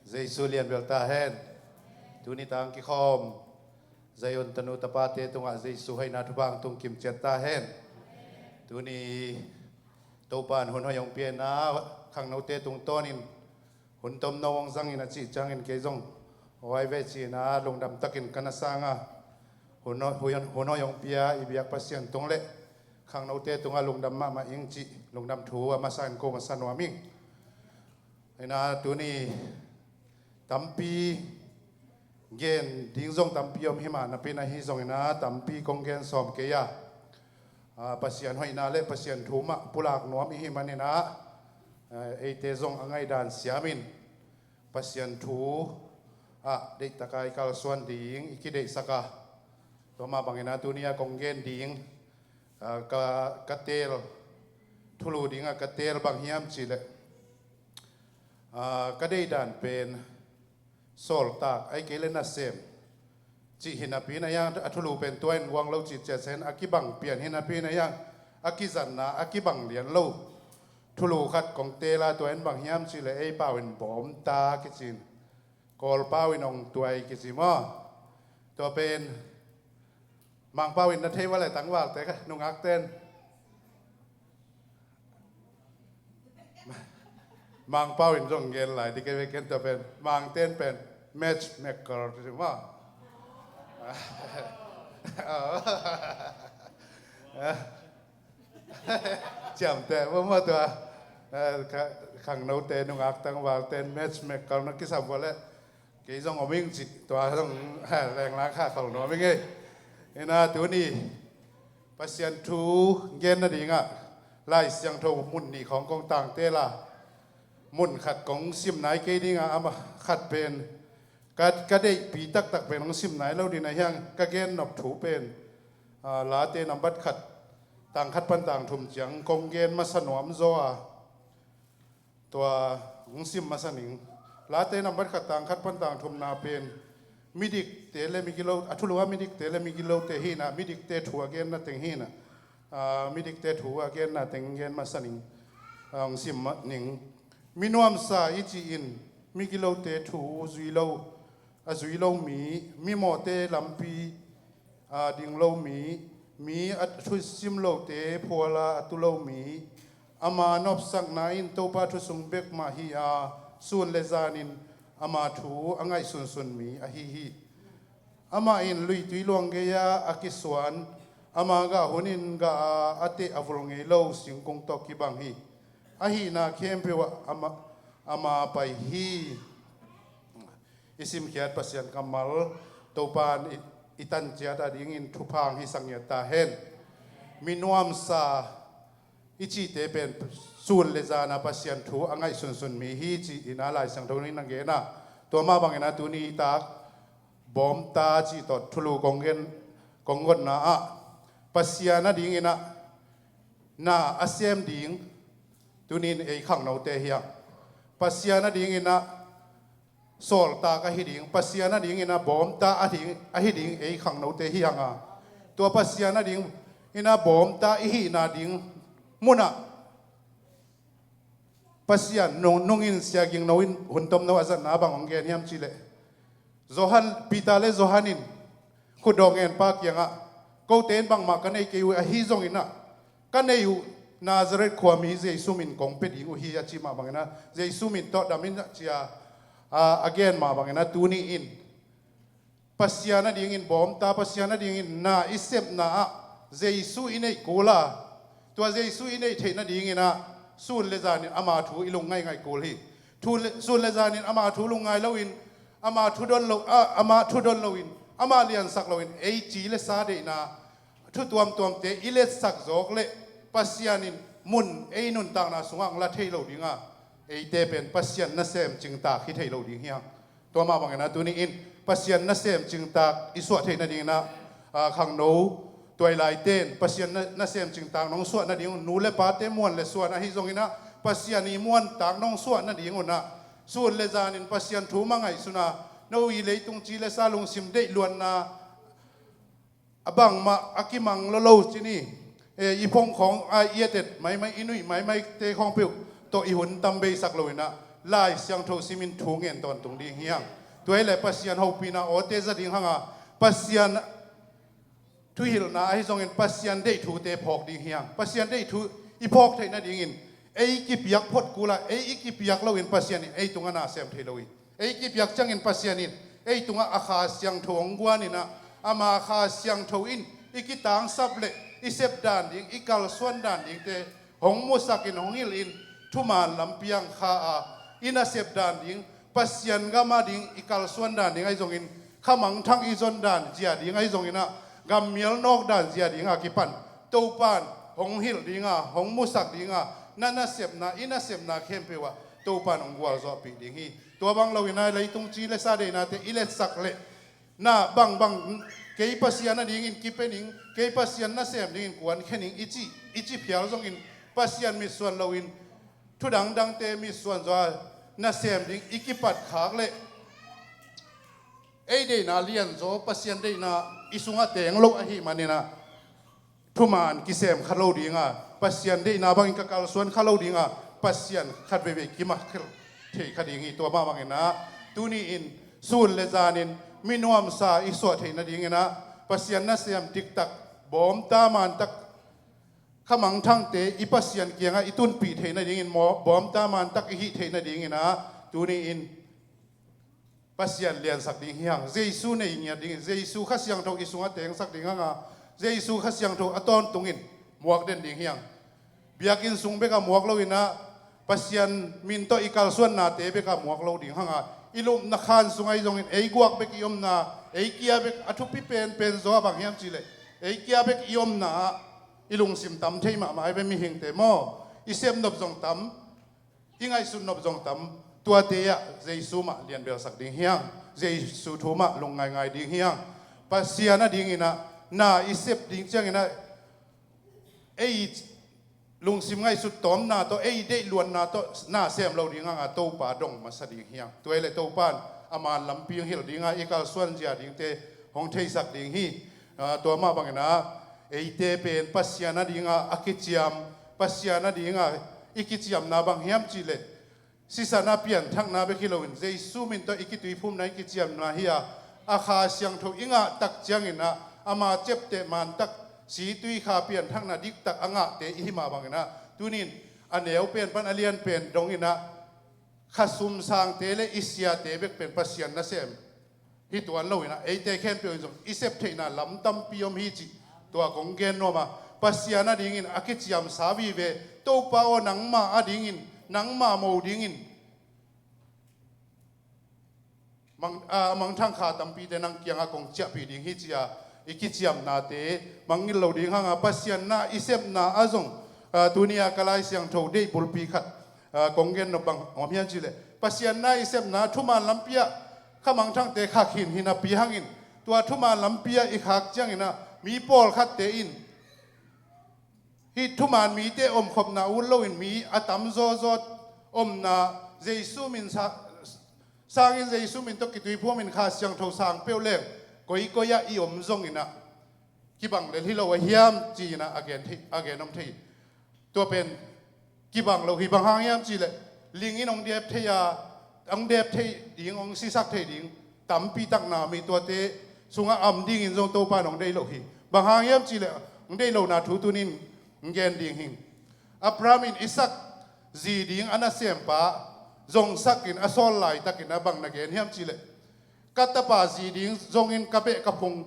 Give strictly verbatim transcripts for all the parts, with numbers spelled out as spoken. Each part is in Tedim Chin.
Jesu lian bel ta hen. Tuni tang kikhawm Zion tanu tapate tungah Jesu hoihna thupha hong tung kimciat ta hen. Tuni Topa'n hun hoih hong pia-in ah, khangnote tungtawnin hun tomno hong zangin a cih ciangin kei zong huai ve ci-in ah lungdam takin ka na sang a, hun hoih, hun hoih hong pia i biak Pasian tung le khangnote tungah lungdam mahmah ing cih lungdam thu a masa in ko masa nuam ing. Hi-in ah tuni tampi gen ding zong tampi om hi mah napi-in ah, ahi zongin ah tampi kong gen sawm kei a, a, Pasian hoihna le Pasian thu mah pulak nuam i hih manin ah, a, eite zong a ngaihdan siamin Pasian thu ah deihtakin i kalsuan ding i kideihsak a, tua mah bangin ah tuni a kong gen ding, a, ka, ka teel, thulu dingah ka teel bang hiam cih leh, a, ka deihdan pen sawltak ahih kei leh nasem cih hi napi-in ah, a thulu pen tua in guang lo cih ciatciat in a kibang pian hi napi-in ah, a kizatna a kibang lian lo thulu khat kong teel a, tua in bang hiam cih leh ei pau in bawmta kici in, Kawl pau in ongtuai kici maw. Tua pen Mangpau in na thei ua le, tangvalte kha nungakten. Mangpau in zong gen lai ding kei ve, ken tua pen Mangten pen matchmaker ci maw. Ciamteh maw, maw tua. Eh, kha-, khangnote nungak tangvalten matchmaker na kisam ua le. Kei zong om ing cih tua zong lenglang kha khol nuam ing ei. Hi-in ah tuni Pasian thu gen nadingah Lai Siangtho mun nih khawng kong tangteel a, mun khat kong sim nai kei ding a, a masa khat pen ka, ka deihpih taktak pen kong sim nai lo ding ahih hang, ka gen nop thu pen, a, Late nambat khat, tang khat pan tang thum ciang kong gen masa nuam zaw a, tua hong sim masa ning. Late nambat khat tang khat pan tang thumna pen midikte le migilo, a thulu ah midikte le migilote hi-in ah, midikte thu a genna teng hi-in ah, a, midikte thu a genna teng gen masa ning. A, hong sim ma-, ning. Mi nuamsa i cih in migilote thu zui lo, a zui lo mi, mimawhte lampi a ding lo mi, mi a thusim lote phual a a tu lo mi, ama nopsakna in Topa thu sung bek mah hi a, sun le zanin ama thu a ngaihsunsun mi ahi hi. Amah in luitui luang gei-ah a kisuan, ama gah hunin gah a, a teh a vul ngei lo singkung tawh kibang hi. A hihna khempeuh ah ama, ama pai hi. I simkhiat Pasian kammal Topa'n i, i tan ciat a dingin thupha hong hisak ngiat ta hen. Mi nuamsa i cihte pen sun le zan a Pasian thu a ngaihsunsun mi hi ci-in ah Lai Siangtho in na gen a. Tua mah bangin ah tuni i tak bawmta cih tawh thulu kong gen, kong gonna ah Pasian a dingin ah na a sem ding tuni in ei khangnote hi hang. Pasian a dingin ah sawltak ahi ding, Pasian a dingin ah bawmta a ding, ahi ding ei khangnote hi hang a. Tua Pasian a dingin ah bawmta i hihna ding munah Pasian nung, nungin Sia Ging No in hun tomno a zatna bang hong gen hiam cih leh, Johan, Peter le Johan in khutdawh ngen pa kiangah, kote in bangmah ka nei kei uh, ahi zongin ah ka neih uh Nazareth khuami Jesu min kong pia ding uh hi, a cih mah bangin ah Jesu min tawh dam in, a ci a, a, a gen mah bangin ah tuni in Pasian a dingin bawmta, Pasian a dingin na i sepna ah Jesu i neih kul a, tua Jesu i neih theih nadingin ah sun le zanin ama thu i lungngaih ngaih kul hi. Thu le, sun le zanin ama thu lungngai loin, ama thu don lo, a, ama thu don loin, ama liansak loin ei ci le sa deihna thu tuamtuamte i letsak zawk leh Pasian in mun ei nuntakna sungah hong la thei lo ding a, eite pen Pasian nasem cingtak hi thei lo ding hi hang. Tua mah bangin ah tuni in Pasian nasem cingtak i suah theih nadingin ah, a, khangno tuailaite in Pasian na, nasem cingtak nong suah nading un, nu le pate muan le suan ahi zongin ah Pasian i muantak nong suah nading un ah sun le zanin Pasian thu mah ngaihsun a, no i leitung ci le sa lungsim deih luanna a bangmah a kimang lo lo ci ni, e, i phone khawng a i et et maimai, i nuih maimaite khawng peuh tawh i hun tam beisak loin ah Lai Siangtho simin thu ngen tawntung ding hi hang. Tua hi leh Pasian hopihna awte za ding hanga, Pasian thuhilhna ahi zongin Pasian deih thute phawk ding hi hang. Pasian deih thu i phawk theih nadingin ei kipiak phot kula ei i kipiak loin Pasian in ei tungah na sem thei lo hi. Ei kipiak ciangin Pasian in ei tungah a Kha Siangtho hong guaninah, ama Kha Siangtho in i kitangsap le i sep dan ding, i kalsuan dan dingte hong musakin, hong hilhin, thuman lampi ang kha a, i nasep dan ding, Pasian gam a ding i kalsuan dan ding ahi zongin, khamangthang i zon dan zia ding ahi zonginah, gammial nawk dan zia dinga kipan Topan hong hilh dinga, hong musak dinga, na nasepna, i nasepna khempeuh ah Topan hong gualzawhpih ding hi. Tua bang loinah leitung ci le sa deihnate i letsak leh na bangbang, kei Pasian a dingin kipia ning, kei Pasian nasem dingin kuan khia ning i ci, i ci phial zongin Pasian mitsuan loin thudangdangte mitsuan zaw a nasem ding i kipat khak leh ei deihna lianzaw, Pasian deihna i sungah teng lo ahi maninah, thuman kisem kha lo dinga, Pasian deihna bangin ka kalsuan kha lo dinga, Pasian khat veivei kimat khelh thei kha ding hi. Tua mah banginah tuni-in sun le zanin minuamsa i suah theih nadinginah, Pasian nasem diktak, bawmta mantak, khamangthangte i Pasian kiangah i tunpih theih nadingin maw, bawmta mantak i hih theih nadinginah tuni-in Pasian liansak ding hi hang. Jesu nei ngiat dingin, Jesu Kha Siangtho i sungah tengsak ding hanga, Jesu Kha Siangtho a tawntungin muak den ding hi hang. Biakinn sung bekah muak loinah, Pasian min tawh i kalsuannate bekah muak lo ding hanga, i lupna khan sung ahi zongin ei guak bek i omna, ei kia bek a thupi penpen zaw a bang hiam cihleh, ei kia bek i omna ah i lungsim tam thei mahmah ahi ve mihingte maw. I sep nop zong tam, i ngaihsut nop zong tam, tuate ah Jesu mah lianbelsak ding hi hang. Jesu thu mah lungngaingai ding hi hang. Pasian a dinginah na i sep ding cianginah ei lungsim ngaihsut tawmna tawh, ei deih luatna tawh na sem lo ding hanga, Topa dong masa ding hi hang. Tua hi leh Topan a man lampi hong hilh dinga i kalsuan zia dingte hong theisak ding hi. Ah, tua mah banginah eite pen Pasian a dinga a kiciam, Pasian a dinga i kiciamna bang hiam cihleh, sisan a pianthakna bek hi loin Jesu min tawh i kituiphumna i kiciamna hi a, a Kha Siangtho i ngah tak cianginah ama ciapteh mantak, si tui kha pianthakna diktak a ngahte i hi mah banginah, tunin a neu pen pan a lian pen donginah, kha sum sangte le i siate bek pen Pasian nasem hi tuan loinah, eite khempeuh in zong i sep theihna lam tampi om hi cih tua kong gen nuam a, Pasian a dingin a kiciamsa vive, Topa aw, nangma a dingin, nangma mo dingin mang, a, mangthang kha tampite nang kiangah kong ciahpih ding hi ci-a i kiciamnate mangngilh lo ding hanga, Pasian na i sepna ah zong, a, tuni-a ka Lai Siangtho deih bulpi khat, a, kong gen nop bang om hiam cihleh, Pasian na i sepna thuman lampi ah khamangthangte khak hin hinapi hangin, tua thuman lampi ah i khak cianginah mi pawlkhatte in hih thuman mite omkhopna ut loin mi a tam zawzaw omna, Jesu min sa-, sangin Jesu min tawh kituiphuamin Kha Siangtho sang peuh leng koikoi ah i om zonginah kibang lel hi lo a hiam ci-inah a gen thei, a gen om thei. Tua pen kibang lo hi. Bang hang hiam cihleh, lingin hong dep thei a, hong dep thei ding, hong sisak thei ding tampi tak na om hi. Tuate sungah am dingin zong Topa in hong deih lo hi. Bang hang hiam cihleh, hong deih lohna thu tunin hong gen ding hi. Abraham in Isaac zi ding a nasempa zongsakin a sawl laitakin a bang na gen hiam cihleh, ka tapa zi ding zongin ka beh ka phung,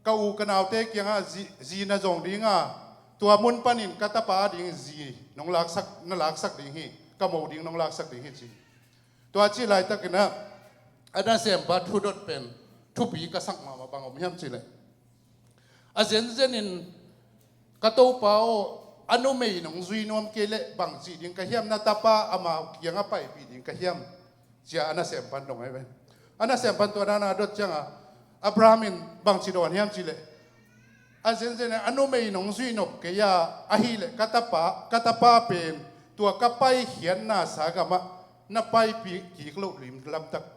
ka u ka naute kiangah zi, zi na zong dinga, tua mun panin ka tapa a ding zi nong laksak, na laksak ding hi, ka mo ding nong laksak ding hi ci. Tua cih laitakinah a nasempa thudot pen thupi ka sak mahmah. Bang om hiam cihleh, a zenzenin, ka Topa aw, a numei nong zui nuam kei leh bang cih ding ka hiam, na tapa ama kiangah paipih ding ka hiam, ci-a a nasempan dong ahi ve. A nasempan tua dana dot cianga Abraham in bangci dawn hiam cihleh, a zenzen a numei nong zuih nop kei a, ahileh ka tapa, ka tapa pen tua ka paikhiatna sa gamah na paipih kik loh lim lamtak,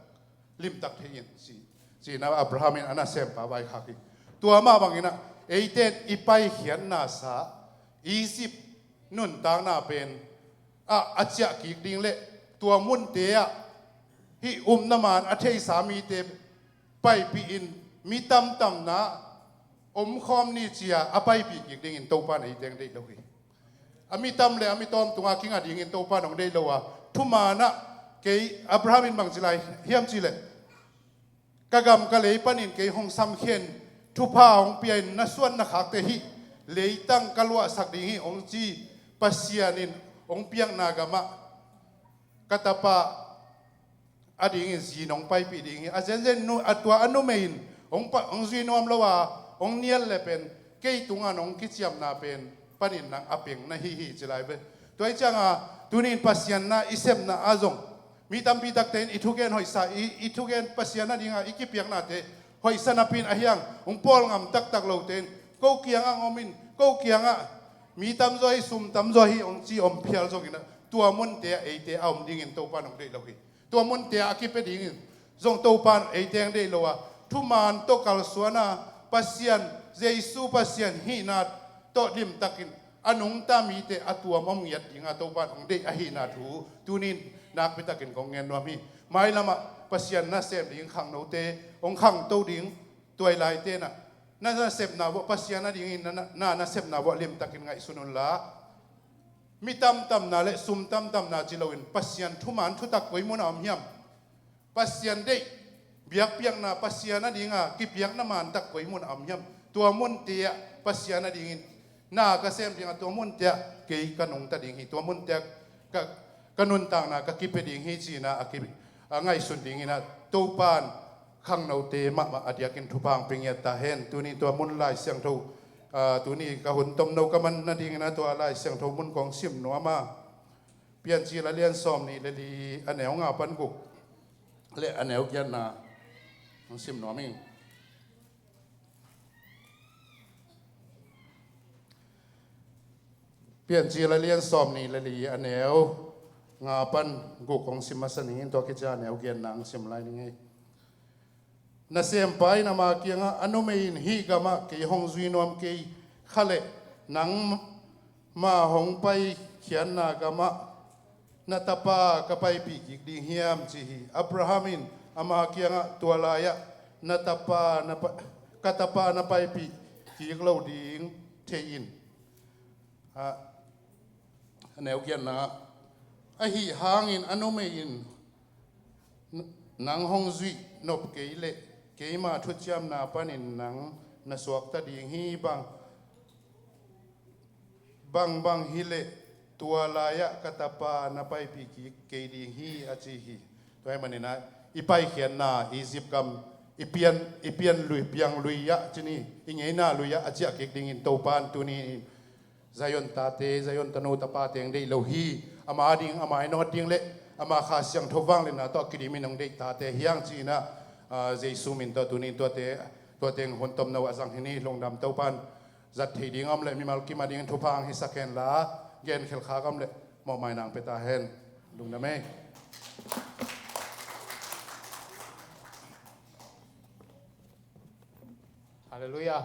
limtak thei in ci, ci-in Abraham in a nasempa vaikhak hi. Tua mah banginah eite in i paikhiatna sa, Egypt nuntakna pen a, a ciah kik ding le tua munte ah hih upna man a theisa mite paipih in mi tamtamna omkhawm ni ci-a a paipih kik dingin Topa in ei teng deih lo hi. A mi tam le a mi tawm tungah kinga dingin Topa in hong deih lo a, thuman ah kei Abraham in bang ci lai hiam cih leh, ka gam ka lei panin kei hong samkhen, thupha hong pia in na suan na khakte hih leitang ka luahsak ding hi hong ci Pasian in hong piakna gamah ka tapa a dingin zi nong paipih ding hi. A zenzen nu, a tua a numei in hong pa, hong zui nuam lo a, hong nial le pen kei tungah nong kiciamna pen panin nang a peng na hi hi ci lai ve. Tua hi cianga tunin Pasian na i sepna ah zong mi tampi takte in i thugen hoihsa, i, i thugen Pasian a dinga i kipiaknate hoihsa napi in a hiang hong pawl ngam taktak lote in ko kiangah hong om in, ko kiangah mi tamzaw hi, sum tamzaw hi hong ci om phial zongin ah tua munte ah eite a om dingin Topa in hong deih lo hi. Tua munte ah a kipia dingin zong Topa in ei teng deih lo a, thuman tawh kalsuan a, Pasian, Jesu Pasian hihna tawh limtakin a nungta mite a tuam om ngiat dinga Topa in hong deih ahihna thu tunin nakpitakin kong ngen nuam hi. Mailamah Pasian nasem ding khangnote hong khangto ding tuailaite na, na nasepna vuah Pasian a dingin na, na, na nasepna vuah limtakin ngaihsun unla, mi tamtamna le sum tamtamna ci loin Pasian thuman thutak koi munah om hiam? Pasian deih biakpiakna, Pasian a dinga kipiakna mantak koi munah om hiam? Tua munte ah Pasian a dingin na ka sem dinga, tua munte ah kei ka nungta ding hi, tua munte ah ka, ka nuntakna ka kipia ding hi cina a ki, a ngaihsun dingin ah Topa in khangnote mahmah a diakin thupha hong pia ngiat ta hen. Tuni tua mun Lai Siangtho, ah, tuni ka hun tomno ka man nadingin ah tua Lai Siangtho mun kong sim nuam a, Piancil a lian sawm nih le li a neu nga pan guk le a neu giatna hong sim nuam ing. Piancil a lian sawm nih le li a neu nga pan guk hong sim masa ning in, tua kici a neu giatna hong sim lai ning ei. Nasempa in ama kiangah, a numei in hih gamah kei hong zui nuam kei kha leh nangma hong paikhiatna gamah na tapa ka paipih kik ding hiam, ci hi. Abraham in ama kiangah, tua lai-ah na tapa na pa, ka tapa na paipih kik lo ding thei in. A, a neu giatna ah, ahi hangin a numei in nang hong zuih nop kei leh keima thuciamna panin nang na suakta ding hi. Bang, bangbang hileh tua lai-ah ka tapa na paipih kik kei ding hi, a ci hi. Tua ahih manin ah i paikhiatna Egypt gam i pian, i pian lui, piang lui-ah ci ni, i ngeina lui-ah a ciah kik dingin Topa in tuni in Zion tate, Zion tanu tapa teng deih lo hi. Ama ding, ama i nawt ding le ama Kha Siangtho vangliatna tawh a kidim in hong deih tate hi hang ci-in ah, ah, Jesu min tawh tuni in tuate, tua teng hun tomno a zang hi ni. Lungdam. Topa in zat thei ding a om le mimal kim a dingin thupha hong hisak hen la, gen khelkhak a om le mawhmaina hong pia ta hen. Lungdam ei. Halleluiah.